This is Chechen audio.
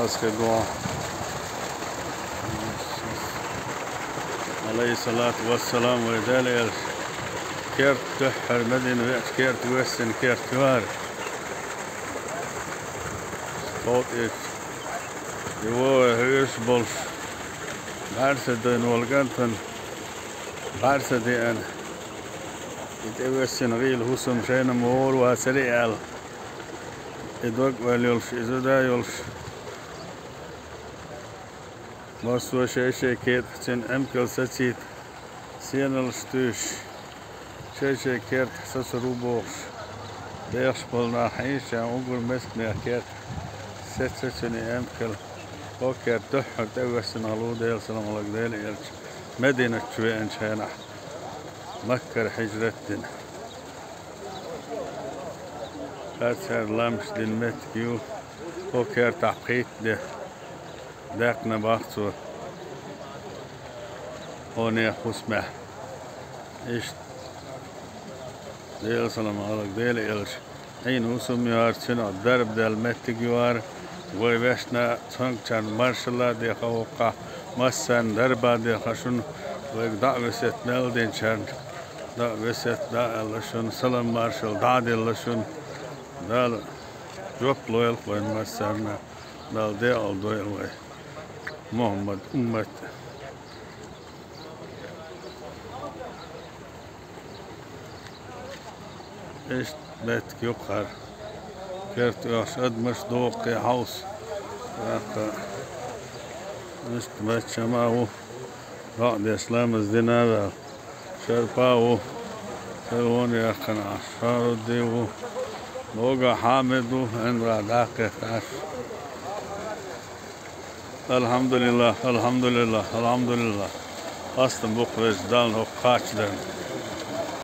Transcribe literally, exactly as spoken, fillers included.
Аскер дугӀа. Ӏалайхиссалату вассалам, вай Даьла элча керта дуьххьара Мадина веача керта воьссина керта вара. Тхов тӀе и вовай хьуьйраш болуш, бӀаьрса дайна волу кӀантана бӀаьрса деана, и тӀевоьссина гӀийла хӀусам шайна ма вогӀур вацара аьлла, и дог-ойла йолуш, и зуда йолуш, массо а шай-шай кетӀахь цуьнан эмкал сацийта, сеналш туьйсуш, шай-шай кертахь сацур ву бохуш, бехаш болу нах хьийзачарна уггар мисканех кертахь сецна цуьнан эмкал. Хьо керта дуьххьара тӀевоьссина гӀалгӀа, Делан салам хиларга Делан элча, Мадинат чу веанчу хенахь, Маккара хьижрат дина. Ткъа цара ламаш дина меттиг ю, хӀокху кертахь пхийтта де даьккхина боху цо, хьо нехан хӀусамехь. Иштта, Делан салам хиларга Делан элча, Ӏийна хӀусам ю хӀара, цуьнах дарба даьлла меттиг ю хӀара. Вай вешна, цуьнгахь маршалла а деха хӀокхахь, массарна дарба а деха шуна, вайга доӀа-весет мел динчарна доӀа-весет дӀа а аьлла шуна, салам-маршалла дӀа а делла шуна. Дала жоп лойла вайна массарна, Дала декъала дойла вай Мухьаммадан уммат. Иштта меттиг ю-кх хӀара. Керта оьхуш адамаш дукха кхин хьовса. ТӀаккха иштта маччахь ма ву, доӀа деш ламаз дина а ваьлла. Шарпа ву, телефон яьккхина Ӏаш, Шарудди ву, Лога Хьамид ву, ӀиндагӀа дӀакхетта Ӏаш. Алхьамдулиллах, алхьамдулиллах, алхьамдулиллах. Хастам бу-кх Везачу Далла хӀокху кхача дарна.